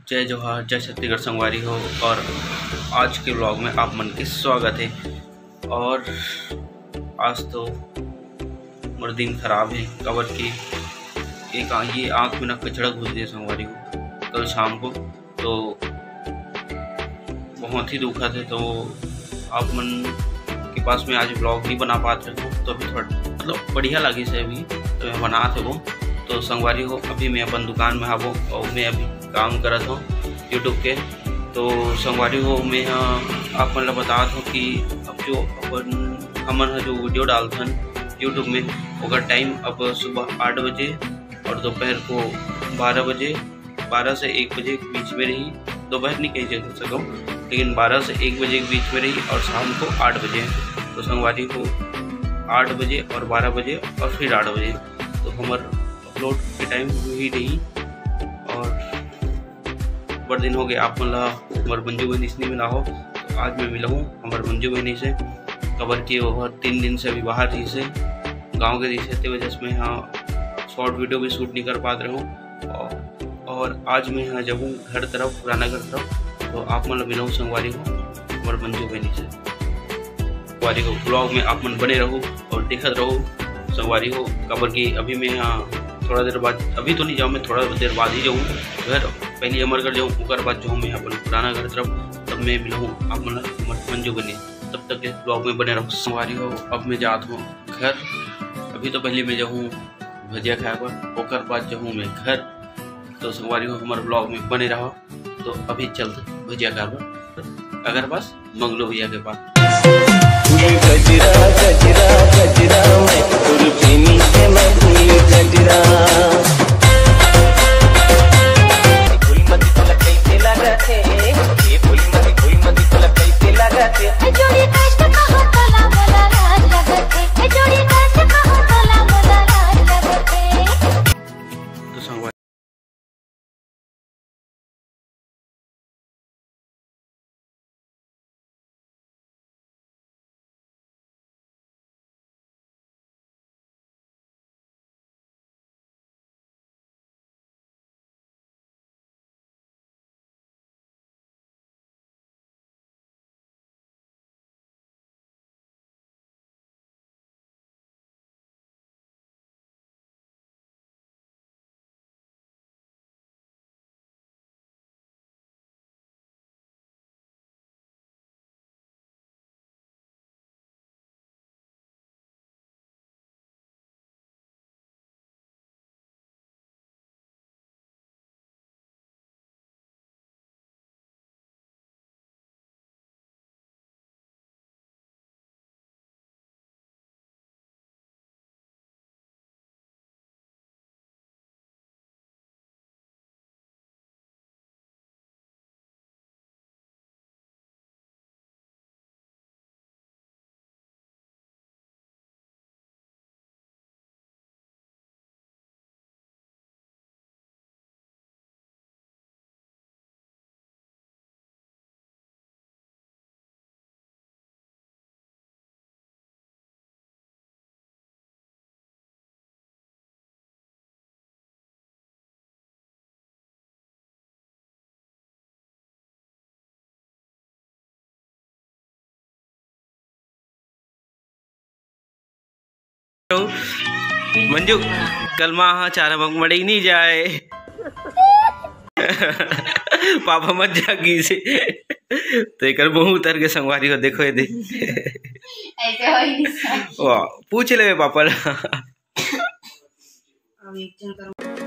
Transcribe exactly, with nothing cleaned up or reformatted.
जय जोहार, जय छत्तीसगढ़ संगवारी हो, और आज के vlog में आप मन के स्वागत है। और आज तो मोर दिन खराब है, काबर कि एक आ-, ये आँख में ना कचरा घुस गया संगवारी हो कल शाम को, तो बहुत ही दुखद है। तो आप मन के पास में आज vlog नहीं बना पात रहे हो, तो अभी थोड़ा मतलब बढ़िया लगिस हे अभी, तो मैं बनात हवो। तो संगवारी हो, अभी मैं अपन दुकान में हवो और मैं अभी काम करत हूँ YouTube के। तो संगवारी हो, मैं ह आप मन ला बतात हूँ कि अब जो अपन हमन ह जो video डालथन YouTube में, ओकर time अब सुबह आठ बजे और दोपहर को बारह बजे, बारह से एक बजे के बीच में रही। दोपहर नहीं कही जा सकूँ, लेकिन बारह से एक बजे के बीच में रही और शाम को आठ बजे। तो संगवारी हो, आठ बजे और बारह बजे और फिर आठ बजे, तो हमर upload के time वही रही। और बड़ दिन हो गए आप मन ला हमर मंजू बहिनी से नहीं मिला हो, तो आज मैं मिला हूँ हमर मंजू बहिनी से, काबर कि वो तीन दिन से अभी बाहर रहिस हे, गाँव के रहिस हे, ते वजह से मैं यहाँ short video भी shoot नहीं कर पात रहे हूँ। और, और आज मैं यहाँ जाऊँ घर तरफ, पुराना घर तरफ, तो आप मन ला मिलाऊँ संगवारी हो हमर मंजू बहिनी से। संगवारी हो, vlog में आप मन बने रहो और देखत रहो संगवारी हो, काबर कि अभी मैं यहाँ थोड़ा देर बाद, अभी तो नहीं जाऊँ, मैं थोड़ा देर बाद ही जाऊँ घर। पहले अमरगढ़ जाऊँ, ओकर बाद जाऊँ मैं अपन पुराना घर तरफ, तब मैं मिलाऊँ आप मन ला हमर मंजू बहिनी। तब तक के vlog में बने रहो संगवारी हो। अब मैं जात हूँ घर, अभी तो पहले मैं जाऊँ भजिया खाए बर, ओकर बाद जाऊँ मैं घर। तो संगवारी हो, हमर vlog में बने रहो। तो अभी चलत भजिया खाए बर अगर बस मंगलू भैया के पास। गजरा, गजरा, गजरा, मैं तोर प्रेमी से मैं भूल गजरा। तो संगवारी मंजू, कल माँ हा चारा बंग मड़ई नहीं जाए। पापा मत जागी से। तो एकर मुंह उतर के संगवारी हो, देखो ये दे। ऐसे हो ही नहीं सकता। वाह, पूछ ले पापा ला। अब एक जन करो।